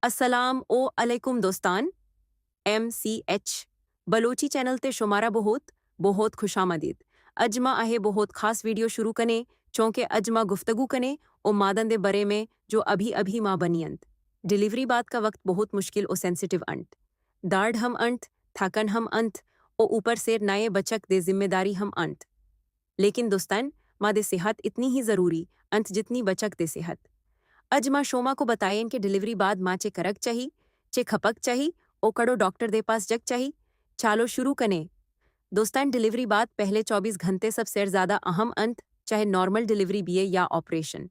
السلام او علیکم دوستان، ایم سی ایچ بلوچی چینل تے شمارا بہت بہت خوش آمدید۔ اج ما اہے بہت خاص ویڈیو شروع کنے، چونکہ اج ما گفتگو کنے او مادن دے برے میں جو ابھی ابھی ما بنی انت۔ ڈیلیوری بعد کا وقت بہت مشکل او سینسیٹیو انت۔ دارڈ ہم انت، تھکن ہم انت، او اوپر سیر نئے بچک دے ذمہ داری ہم انت۔ لیکن دوستان، ما دے صحت اتنی ہی ضروری انت جتنی بچک دے صحت۔ اج ما شوما کو بتائیں کہ ڈیلیوری بعد ما چے کرک چاہی، چے کھپک چاہی، او کڑو ڈاکٹر دے پاس جک چاہی۔ چالو شروع کنے۔ دوستان، ڈیلیوری بعد پہلے چوبیس گھنٹے سب سیر زیادہ اہم انت، چاہے نارمل ڈیلیوری بیے یا آپریشن۔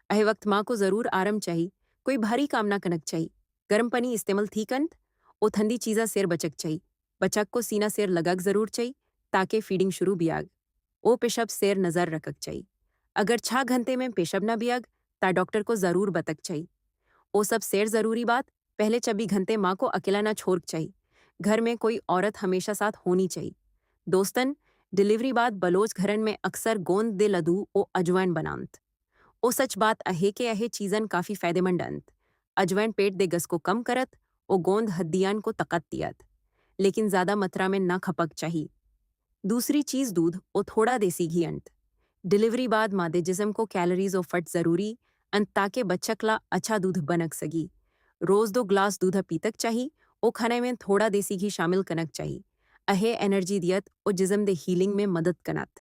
اہے وقت ما کو ضرور آرام چاہی، کوئی بھاری کام نہ کنک چاہی۔ گرم پانی استعمال تھی کنت، او تھندی چیزاں سیر بچک چاہی۔ بچک کو سینہ سیر لگگ ضرور چاہی، تاکہ فیڈنگ شروع بیاگ۔ او پیشب سیر نظر رکھگ چاہی۔ اگر چھ گھنٹے میں پیشب نہ بیاگ، تا ڈاکٹر کو ضرور بتک چاہی۔ او سب سیر ضروری بات، پہلے چبی گھنٹے ماں کو اکیلا نہ چھوڑک چاہی۔ گھر میں کوئی عورت ہمیشہ ساتھ ہونی چاہی۔ دوستن، ڈیلیوری بعد بلوچ گھرن میں اکثر گوند دے لدو او اجوائن بنانت۔ او سچ بات اہے کہ اہے چیزن کافی فائدہ مند انت۔ اجوائن پیٹ دے گس کو کم کرت او گوند ہدیان کو طاقت دیات، لیکن زیادہ مترا میں نہ کھپک چاہی۔ دوسری چیز دودھ او تھوڑا دیسی گھی انت۔ ڈیلیوری بعد مادے جسم کو کیلریز او فٹ ضروری انت تاکہ بچک لا اچھا دودھ بنک سگی۔ روز دو گلاس دودھ پیتک چاہی او کھنے میں تھوڑا دیسی گھی شامل کنک چاہی۔ اہے انرجی دیت او جسم دے ہیلنگ میں مدد کنت۔